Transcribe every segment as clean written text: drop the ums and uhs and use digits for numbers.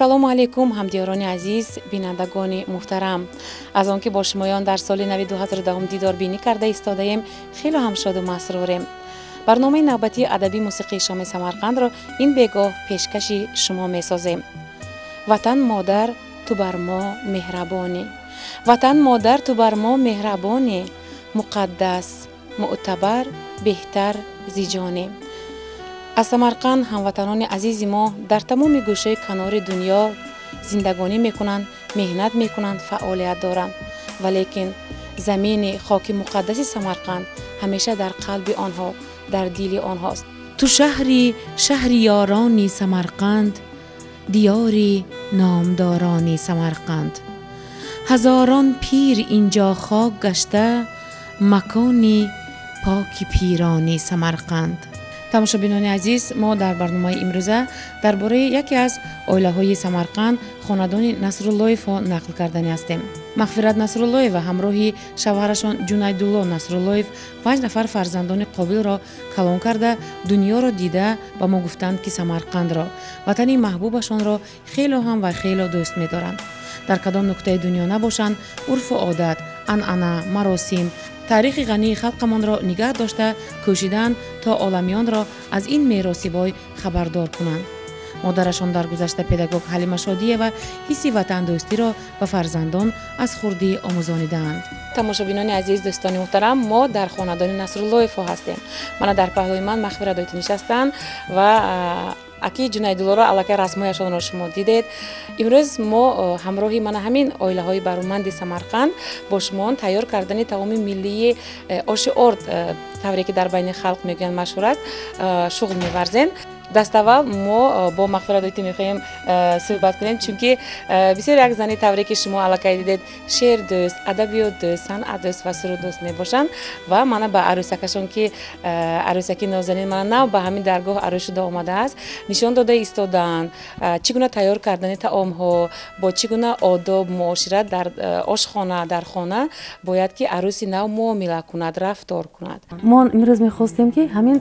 Ассалому алайкум, ҳамдиёрони азиз, бинандагони муҳтарам. Аз он ки бо шумоён дар соли нави 2010 дидорбинӣ карда истодаем, хело ҳам шоду масрурем. Барномаи навбатии адабии мусиқии шоми Самарқандро ин бегоҳ пешкаши шумо месозем. Ватан модар, ту бар мо меҳрабонӣ. Ватан модар, ту бар мо меҳрабонӣ. Муқаддас, мӯътабар, беҳтар зи ҷонӣ. Аз Самарқанд ҳамватанони азизи мо дар тамоми гӯшаи канори дунё зиндагонӣ мекунанд, меҳнат мекунанд, фаъолият доранд. Валекин замини хоки муқаддаси Самарқанд ҳамеша дар қалби онҳо, дар дили онҳост. Ту шаҳри шаҳри ёрони Самарқанд, диёри номдорони Самарқанд. Ҳазорон пир инҷо хок гашта, макони поки пирони Самарқанд. Тамошобинони азиз, мо дар барномаи имрӯза дар бораи яке аз оилаҳои Самарқанд, хонадони Насруллоевҳо нақл кардани ҳастем. Мағфират Насруллоева ҳамроҳи шавҳарашон Ҷунайдулло Насруллоев 5 нафар фарзандони қобилро калон карда, дунёро дида ба мо гуфтанд, ки Самарқандро, ватани маҳбубашонро хело ҳам ва хело дӯст медоранд. Дар кадом нуқтаи дунё набошанд, урфу одат, анъана, маросим, таърихи ғании халқамонро нигаҳ дошта кӯшиданд, то оламиёнро аз ин мероси бой хабардор кунанд. Модарашон дар гузашта педагог Ҳалима Шодиева ҳисси ватандӯстиро ба фарзандон аз хурдӣ омӯзонидаанд. Тамошобинони азиз, дӯстони муҳтарам, мо дар хонадони Насруллоевҳо ҳастем. Мана дар паҳлӯи ман Мағфират доити нишастанд ва аки Ҷунайдуллоро аллакай расмҳояшонро шумо дидед. Имрӯз мо ҳамроҳи мана ҳамин оилаҳои бароманди Самарқанд бо шумоон тайёр кардани таоми миллии оши орд, тавре ки дар байни халқ мегӯянд машҳур аст, шуғл меварзем. Даставвал мо бо Мағфират доити мехоҳем суҳбат кунем, чунки бисёр як зани тавре ки шумо аллакай дидед, шеърдӯст, адабиётдӯст, санъатдӯст ва суруддӯст мебошанд. Ва мана ба арӯсакашон, ки арӯсаки нозанин мана нав ба ҳамин даргоҳ арӯс шуда омадааст, нишон дода истодаанд чӣ гуна тайёр кардани таомҳо, бо чӣ гуна одоб, муошират дар ошхона, дар хона бояд ки арӯси нав муомила кунад, рафтор кунад. Мо имрӯз мехостем, ки ҳамин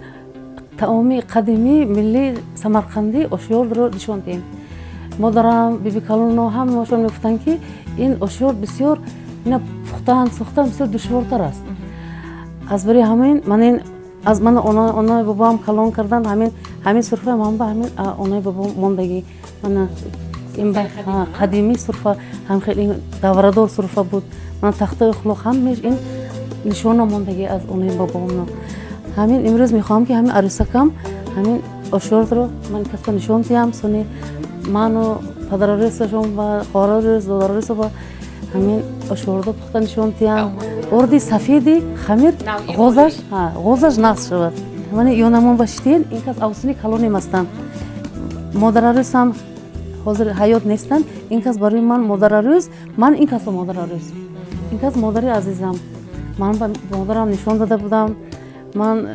таоми қадимии миллии самарқандӣ ошёрдро нишон диҳем. Модарам, бибикалоно ҳамаашон мегуфтанд, ки ин ошёрд бисёр ина пухтан, сохтан бисёр душвортар аст. Аз барои ҳамин ман ин аз ман онаи бобоам калон кардан, ҳамин сурфа ман ба ҳамин онаи бобо мондагӣ. Мана ин қадимии сурфа, ҳам хеле даврадор сурфа буд. Ман тахтаи хулоқ ҳамеш ин нишона мондагӣ аз онаи бобоам. Ҳамин имрӯз мехоҳам, ки ҳамин арӯсакам ҳамин ошёрдро ман касба нишон диҳам. Сони ману падарарӯсашон ва хоҳарарӯс, додарарӯсо ва ҳамин ошёрдо пухта нишон диҳам. Орди сафеди хамир ғозаш нағз шавад. Мани ёнамон ба шитен, ин кас авсуни калонем ҳастанд. Модарарӯсам ҳозир ҳаёт нестанд. Ин кас барои ман модарарӯс, ман ин касро модарарӯс. Ин кас модари азизам. Ман ба модарам нишон дода будам. Ман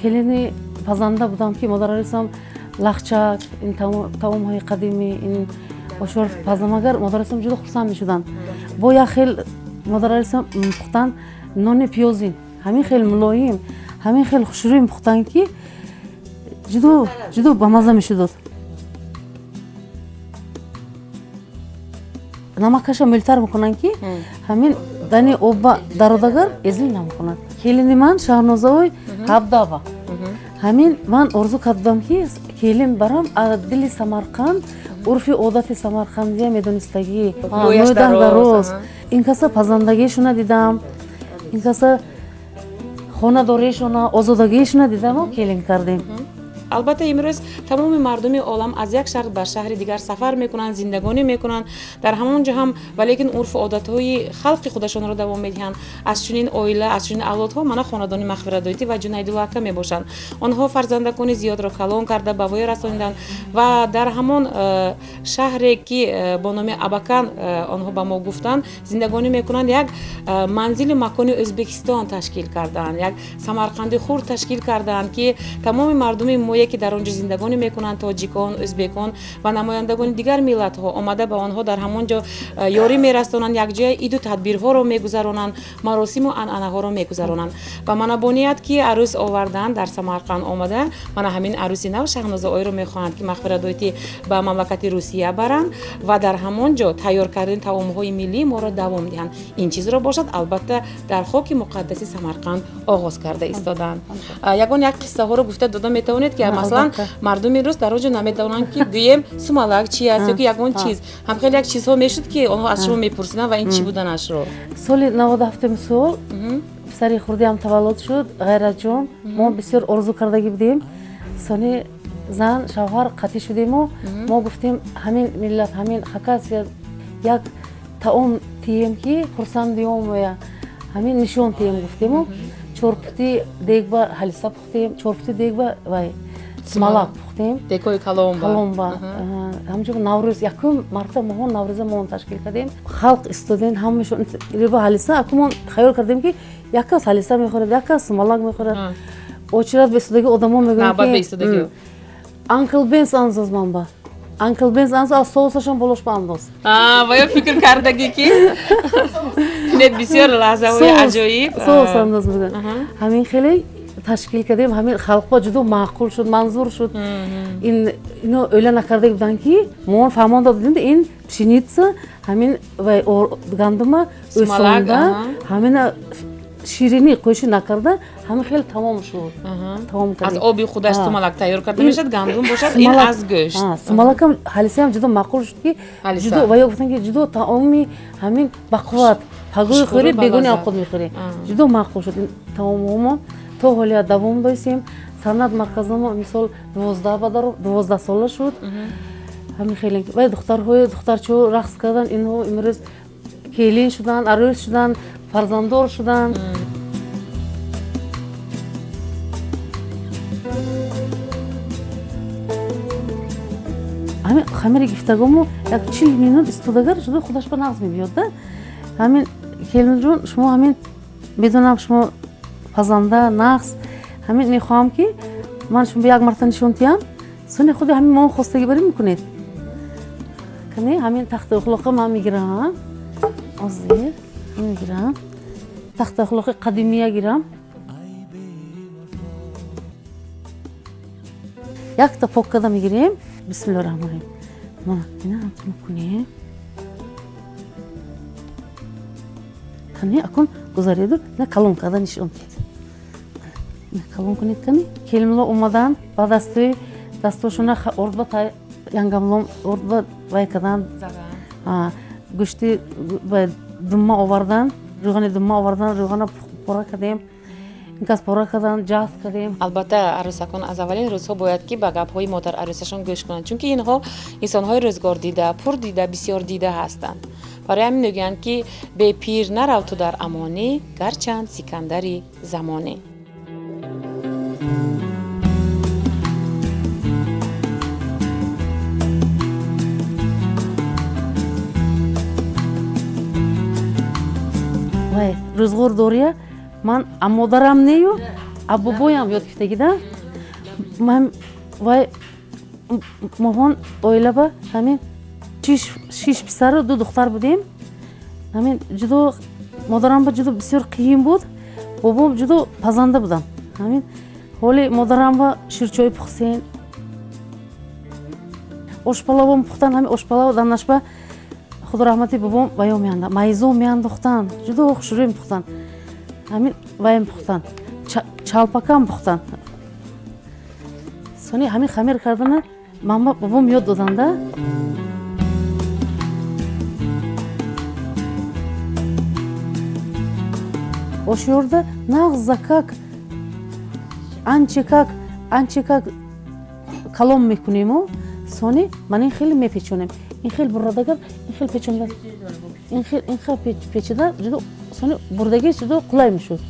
келини пазанда будам, ки модарарӯсам лахчак, ин таомҳои қадимӣ, ин ошёр пазамагар модарарӯсам ҷудо хурсанд мешуданд. Бо як хел модарарӯсам пухтан нони пиёзин, ҳамин хел мулоим, ҳамин хел хушрӯй пухтан, ки ҷудо ҷудо бамаза мешудод. Намакаша мӯлтар мекунанд, ки ҳамин дани обба дародагар эзил намекунад. Келини ман Шаҳнозаой Ҳабдава. Ҳамин ман орзу кардам, ки келин барам аз дили Самарқанд, урфи одати самарқандия медонистагӣ, дароз. Ин каса пазандагиашона дидам, ин каса хонадориашона, озодагиашона дидаму келин кардем. Албатта, имрӯз тамоми мардуми олам аз як шаҳр ба шаҳри дигар сафар мекунанд, зиндагонӣ мекунанд, дар ҳамон ҷо ҳам валекин урфу одатҳои халқи худашонро давом медиҳанд. Аз чунин оила, аз чунин авлодҳо мана хонадони Мағфират доитӣ ва Ҷунайдулло ака мебошанд. Онҳо фарзандакони зиёдро калон карда ба воя расониданд ва дар ҳамон шаҳре, ки бо номи Абакан онҳо ба мо гуфтанд, зиндагонӣ мекунанд. Як манзили макони Ӯзбекистон ташкил кардаанд, як Самарқанди хурд ташкил кардаанд, ки тамоми мардуми мо миллатҳое ки дар он ҷо зиндагонӣ мекунанд, тоҷикон, ӯзбекон ва намояндагони дигар миллатҳо омада ба онҳо дар ҳамон ҷо ёрӣ мерасонанд, якҷоя иду тадбирҳоро мегузаронанд, маросиму анъанаҳоро мегузаронанд. Ва мана бо ният ки арӯс овардан дар Самарқанд омада, мана ҳамин арӯси нав Шаҳноза оиро мехоҳанд ки мағфират доити ба мамлакати Русия баранд ва дар ҳамон ҷо тайёр кардани таомҳои миллии моро давом диҳанд. Ин чизро бошад албатта дар хоки муқаддаси Самарқанд оғоз карда истоданд. Ягон як қиссаҳоро гуфта дода метавонед ки масалан мардуми рус дар он ҷо наметавонанд ки гӯем сумалак чи аст ё ки ягон чиз, ҳам хеле як чизҳо мешуд ки онҳо аз шумо мепурсиданд ва ин чӣ буданашро. Соли 97 сол писари хурдиам таваллуд шуд, Ғайратҷон. Мо бисёр орзу кардагӣ будем. Сони зан шавҳар қатъӣ шудему мо гуфтем ҳамин миллат, ҳамин Хакасия як таом тием ки хурсандиём оя, ҳамин нишон тием гуфтему чорпути дегба ҳалиса пухтем, чорпути дегба вай сумалак пухтем, дегҳои каломба. Каломба. Ҳамчун Наврӯз якум марта моҳо Наврӯза моҳон ташкил кардем. Халқ истодем, ҳамашон риба ҳалиса. Акун мо хаёл кардем ки як кас ҳалиса мехӯрад, як кас сумалак мехӯрад. Очират ба истодаги одамо мегӯянд ки Анкл Бенс андоз манба. Анкл Бенс андоз, аз соусашон болош ба андоз. Ва ё фикр кардагӣ ки не бисёр лаҳзаҳои аҷоиб. Соус андоз мегӯянд. Ҳамин хеле ташкил кардем, ҳамин халқҳо ҷудо маъқул шуд, манзур шуд. Ин ино ӯйла накарда буданд ки мо фаҳмон додем ин пшеница ҳамин ва гандума ӯсонда ҳамина ширинӣ қӯши накарда ҳамин хеле тамом шуд. Тамом аз оби худаш сумалак тайёр карда мешавад, гандум бошад ин аз гӯшт. Сумалакам ҳалисаам ҷудо маъқул шуд ки ҷудо ва ё гуфтанд ки ҷудо таоми ҳамин бақувват, пагоҳи хӯрӣ бегони овқот мехӯрӣ. Ҷудо маъқул шуд ин таомҳомо. То ҳолия давом дойсем. Санъат марказамо мисол 12 сола шуд. Ҳамин хеле ва духтарҳои духтарчаҳо рақс кардан, инҳо имрӯз келин шуданд, арӯс шуданд, фарзанддор шуданд. Ҳамин хамири гифтагомо як 40 минут истодагар шуда худаш ба нағз мебиёд да. Ҳамин келинҷон, шумо ҳамин медонам шумо пазанда нағз, ҳамин мехоҳам ки ман шумо як марта нишон диҳам, сони худи ҳамин мо хостагӣ барӣ мекунед. Кани ҳамин тахти ухлоқа ман мегирам. Озир мегирам. Тахти ухлоқи қадимия гирам. Якта пок карда мегирем. Бисмиллоҳи раҳмони раҳим. Мана ина ҳамтун мекунем. Кани акун гузареду на калон карда нишон диҳед. Калон кунед кани. Келинло омадан ба дастуи дастошона ордба янгамлом ордба вай кардан. Гӯшти думма овардан, рӯғани думма овардан, рӯғана пора кардем. Ин кас пора кардан, ҷаҳз кардем. Албатта арӯсакон аз аввалин рӯзҳо бояд ки ба гапҳои модар арӯсашон гӯш кунанд, чунки инҳо инсонҳои рӯзгордида, пурдида, бисёр дида ҳастанд. Барои ҳамин мегӯянд ки бепир нарав ту дар амонӣ, гарчанд сикандари замонӣ. Вай, рӯзғор дория ман а модарам нею, а бобоям ёд гирифтагида. Ман вай моҳон оилаба ҳамин шиш писару ду духтар будем. Ҳамин ҷудо модарам ба ҷудо бисёр қиин буд, бобом ҷудо пазанда будам. Ҳамин ҳоли модарам ба ширчой пухсен, ошпалавом пухтан, ҳамин ошпалав данашба худо раҳмати бобом ваё меанда, майзо меандохтан, ҷудо хушрӯй мепухтан. Ҳамин ваям пухтан, чалпакам пухтан. Сони ҳамин хамир кардана ман бобом ёд доданда. Ошёрда нағзакак анчекак анчекак калом мекунему, сони ман ин хеле мепечонем. Ин хел буррадагар, ин хел печонда, ин хел печида ҷудо сони бурдагиш ҷудо қулай мешуд.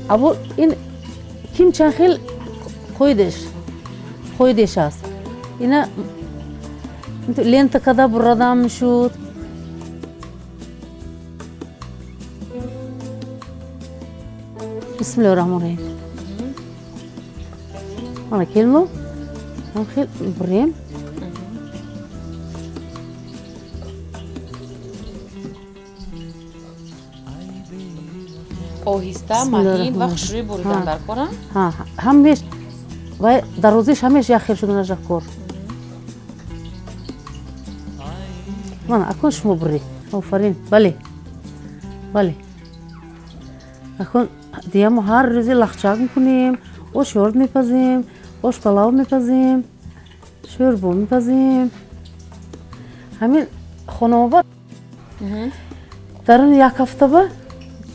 Або ин ким чанд хел қоидеш аст. Ина лента када буррадам мешуд. Бисмиллоҳи раҳмони раҳим. Мана келину ҳам хел мебурем. Оҳиста, маҳин ва хушрӯй буридан дар кора? Ҳамеш вай дарозиш ҳамеш як хел шуданаш дар кор. Мана акун шумо буред. Офарин. Бале. Бале. Акун дия мо ҳар рӯзе лахчак мекунем, ош орд мепазем, ош палав мепазем, шӯрбо мепазем. Ҳамин хонобад дар ин як ҳафтаба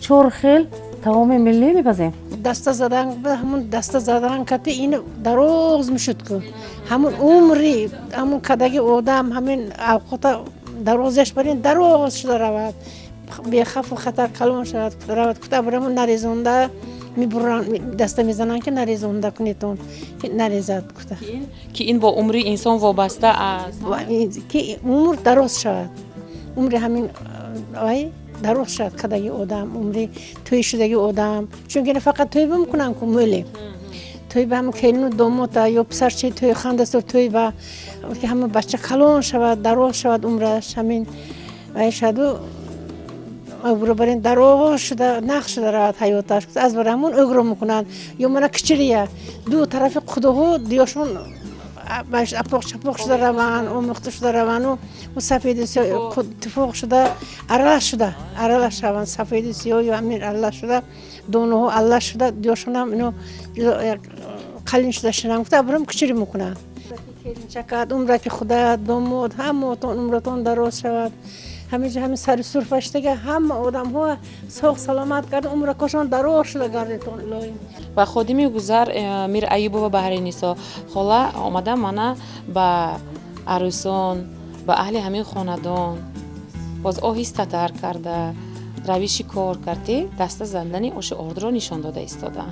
4 хел таоми миллӣ мепазем. Даста задан, ҳамун даста задан кати ин дароз мешуд ку. Ҳамун умри, ҳамун кадаги одам, ҳамин авқота дарозаш барин дароз шуда равад. Бехавфу хатар калон шавад, равад. Кута барамун нарезонда мебуранд, даста мезананд ки нарезонда кунетон, ки нарезад кута. Ки ин бо умри инсон вобаста аст. Ки умр дароз шавад. Умри ҳамин вай дароз шавад кадаги одам, умри тӯй шудаги одам. Чунки на фақат тӯй мекунанд ку мӯле. Тӯй ба ҳама келину домота ё писарчаи тӯй хандастор тӯй ба ки ҳама бача калон шавад, дароз шавад умраш ҳамин вай шаду огро барин дароз шуда, нақ шуда равад ҳаёташ. Аз бар ҳамун огро мекунанд. Ё мана кичирия ду тарафи қудуҳу диёшон апоқ чапоқ шуда раванд, омӯхта шуда раванду сафеду сиёҳ туфоқ шуда аралаш шуда, аралаш шаванд сафеду сиёҳ ё ҳамин аралаш шуда, донаҳо аллаш шуда, диёшонам ино қалин шуда шинам гуфта абрам кичири мекунанд. Келинчакат, умраки худат, домод, ҳамаотон умратон дароз шавад. Ҳаминҷа ҳамин сари сурфаштага ҳама одамҳо соғ саломат карда умракошон дароз шуда гардетон илоҳӣ. Ва ходими гузар Мир Аюбова Баҳринисо хола омада мана ба арӯсон, ба аҳли ҳамин хонадон боз оҳистатар карда равиши кор карди даста задани оши ордро нишон дода истода.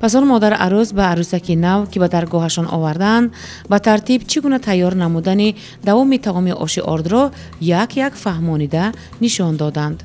Пас он модар арӯс ба арӯсаки нав, ки ба даргоҳашон овардаанд, ба тартиб чӣ гуна тайёр намудани давоми таоми оши ордро як-як фаҳмонида нишон доданд.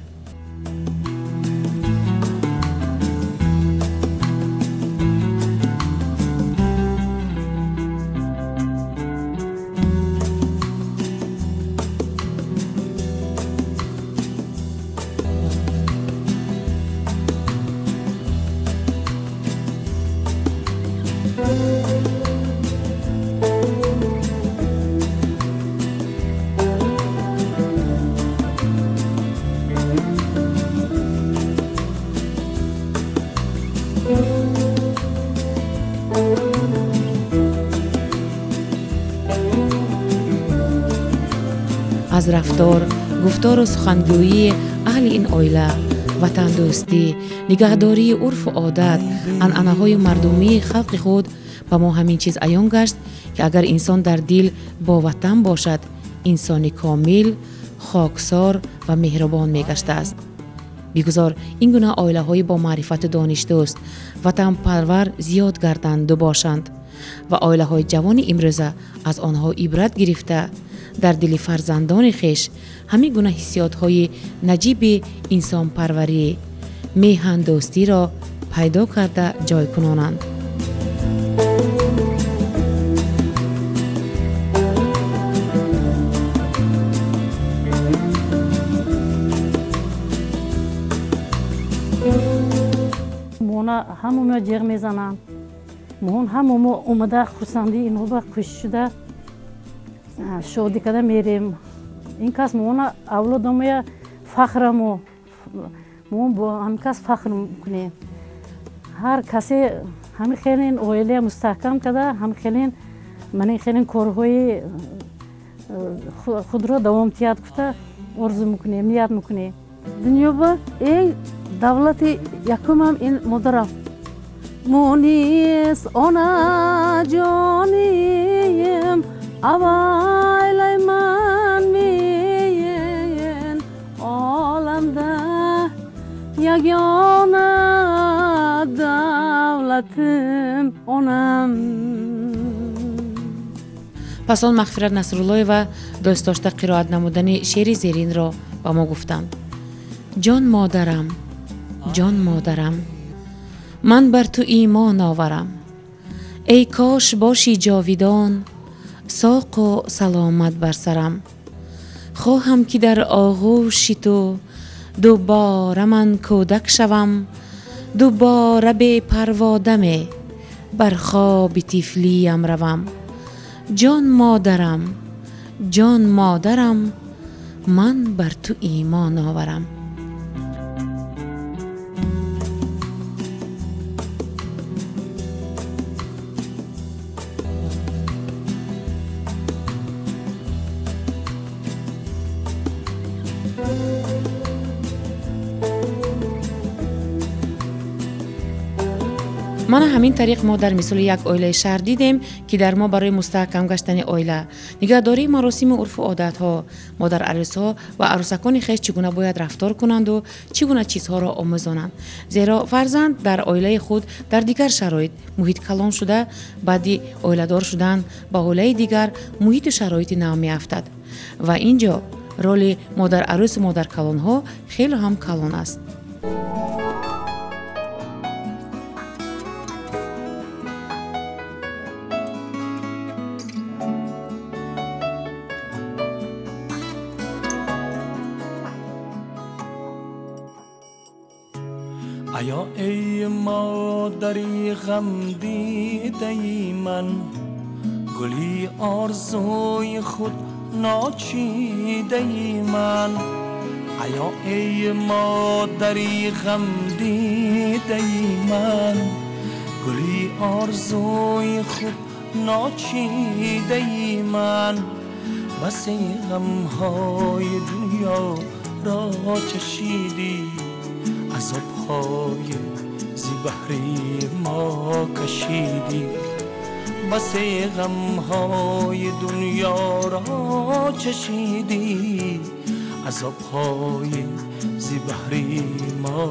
Аз рафтор, гуфтору сухангӯии аҳли ин оила, ватандӯстӣ, нигаҳдории урфу одат, анъанаҳои мардумии халқи худ ба мо ҳамин чиз аён гашт, ки агар инсон дар дил бо ватан бошад, инсони комил, хоксор ва меҳрубон мегаштааст. Бигузор ин гуна оилаҳои бо маърифату донишдӯст, ватанпарвар зиёд гарданду бошанд ва оилаҳои ҷавони имрӯза аз онҳо ибрат гирифта дар дили фарзандони хеш ҳамин гуна ҳиссиётҳои наҷиби инсонпарварӣ, меҳандӯстиро пайдо карда ҷой кунонанд. Мона ҳама мо ҷеғ мезананд. Моҳон ҳама мо омада хурсандии инҳо ба кӯшиш шуда шодӣ карда мерем. Ин кас моона авлодамоя фахрамо. Мо бо ҳамин кас фахр мекунем. Ҳар касе ҳамин хелин оилая мустаҳкам карда, ҳамин хелин мана ин хелин корҳои худро давом диҳад гуфта орзу мекунем, ният мекунем. Dunyoda eng davlati yakumam in modaram. Munis onajonim, avaylayman men olamda yagona davlatim onam. Пас он Мағфират Насруллоева дӯстдошта қироат намудани шеъри зеринро ба мо гуфтанд: ҷон модарам, ҷон модарам, ман бар ту имон оварам. Эй кош бошӣ ҷовидон, соқу саломат бар сарам. Хоҳам ки дар оғӯши ту дубора ман кӯдак шавам, дубора бепарво даме бар хоби тифлиям равам. Ҷон модарам, ҷон модарам, ман бар ту имон оварам. Мана ҳамин тариқ мо дар мисоли як оилаи шаҳр дидем, ки дар мо барои мустаҳкам гаштани оила, нигаҳдории маросими урфу одатҳо, модарарӯсҳо ва арӯсакони хеш чӣ гуна бояд рафтор кунанду чӣ гуна чизҳоро омӯзонанд. Зеро фарзанд дар оилаи худ дар дигар шароит муҳит калон шуда, баъди оиладор шудан ба оилаи дигар муҳиту шароити нав меафтад. Ва ин ҷо роли модарарӯсу модаркалонҳо хеле ҳам калон аст. ایا ای مادری غم دیده من، گلی آرزوی خود ناچیده من. ایا ای مادری غم دیده من، گلی آرزوی خود ناچیده من. بسی غمهای دنیا را چشیدی، عذابهای زی بحری ما کشیدی. بسی غمهای دنیا را چشیدی، عذابهای زی بحری ما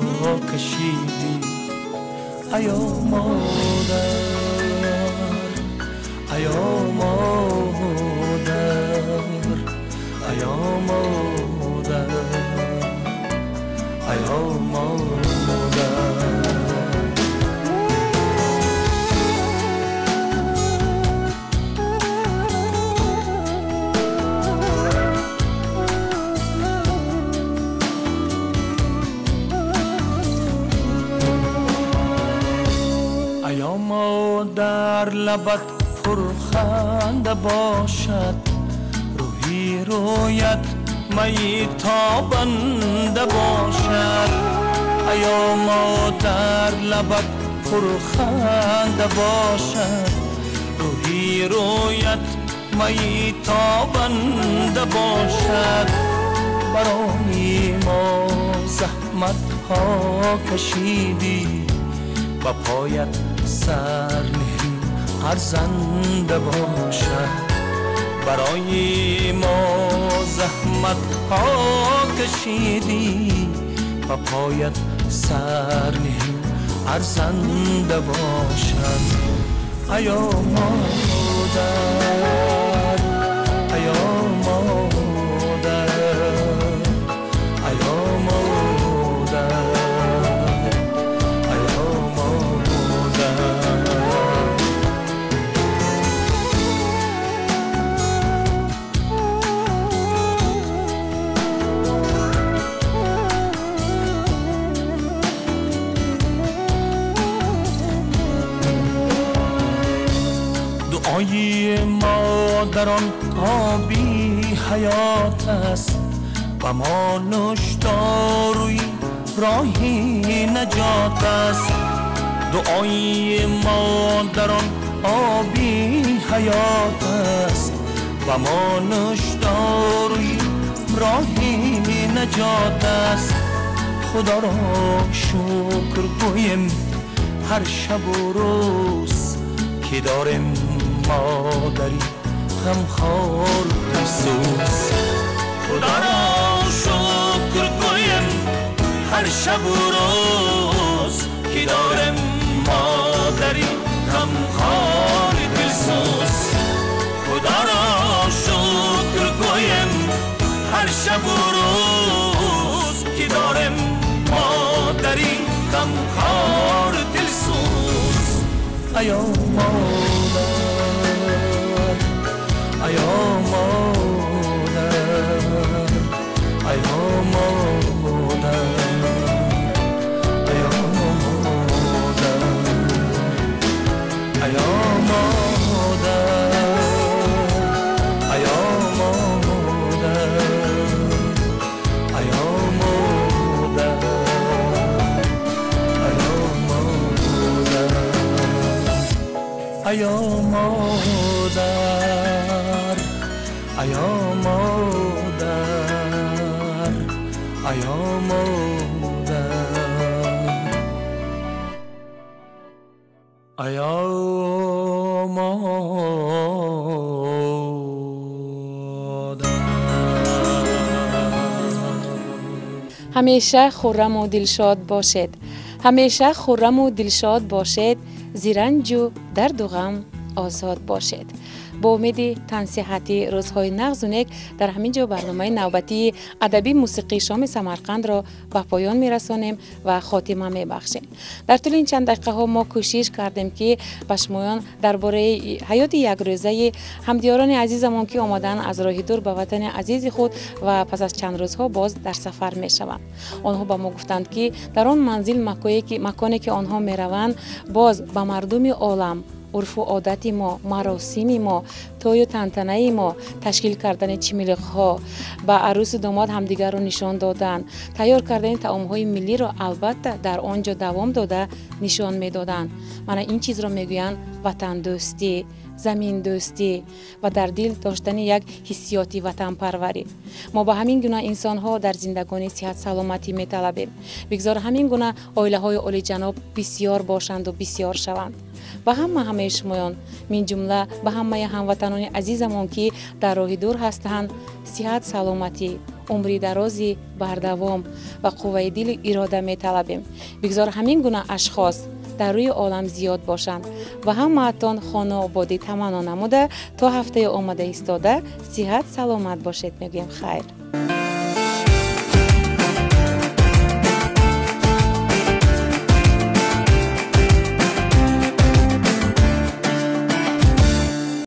کشیدی. ایا مادر، ایا مادر، ایا مادر، ایا مادر. ایا مادر لبت پرخنده باشد، روحی رویت می تابنده باشد. ایا مادر لبت پرخنده باشد، روحی رویت می تابنده باشد. برای ما زحمت ها کشیدی، با پایت سر نهیم ارزنده باشد. برای ما زحمت ها کشیدی، با پایت سر نهیم ارزنده باشد. ایا مادر، ایا مادر، ایا مادر، ایا مادر. دعای مادران آبی حیات است، و ما نشتاروی راهی نجات است. دعای مادران آبی حیات است، و ما نشتاروی راهی نجات است. خدا را شکر گویم هر شب و روز که داریم مادری غمخوار دلسوز. خدا را شکر گویم هر شب و روز که داریم مادری غمخوار دلسوز. خدا را شکر گویم هر شب و روز که داریم مادری غمخوار دلسوز. ایا مادر، ایا مادر، ایا مادر، ایا مادر، ایا مادر، ایا مادر، ایا مادر، ایا مادر، ایا مادر، ایا مادر، ایا مادر، ایا مادر. ҳамеша хурраму дилшод бошед, ҳамеша хурраму дилшод бошед, зиранҷу дарду ғам озод бошед. Бо умеди тансиҳатӣ рӯзҳои нағзу нек дар ҳамин ҷо барномаи навбатии адабии мусиқии шоми Самарқандро ба поён мерасонем ва хотима мебахшем. Дар тӯли ин чанд дақиқаҳо мо кӯшиш кардем, ки ба шумоён дар бораи ҳаёти якрӯзаи ҳамдиёрони азизамон, ки омаданд аз роҳи дур ба ватани азизи худ ва пас аз чанд рӯзҳо боз дар сафар мешаванд. Онҳо ба мо гуфтанд, ки дар он манзил маконе ки онҳо мераванд, боз ба мардуми олам урфу одати мо, маросими мо, тӯю тантанаи мо, ташкил кардани чимилиқҳо, ба арӯсу домод ҳамдигарро нишон додан, тайёр кардани таомҳои миллиро албатта дар он ҷо давом дода нишон медоданд. Мана ин чизро мегӯянд ватандӯстӣ, заминдӯстӣ ва дар дил доштани як ҳиссиёти ватанпарварӣ. Мо ба ҳамин гуна инсонҳо дар зиндагонӣ сиҳат саломатӣ металабем. Бигзор ҳамин гуна оилаҳои олиҷаноб бисьёр бошанду бисьёр шаванд. Ба ҳама ҳамаи шумоён, минҷумла ба ҳамаи ҳамватанони азизамон, ки дар роҳи дур ҳастанд, сиҳат саломатӣ, умри дарози бардавом ва қувваи дилу ирода металабем. Бигзор ҳамин гуна ашхос дар рӯи олам зиёд бошанд ва ҳамаатон хонаободӣ таманно намуда то ҳафтаи омада истода сиҳат саломат бошед мегӯем. Хайр.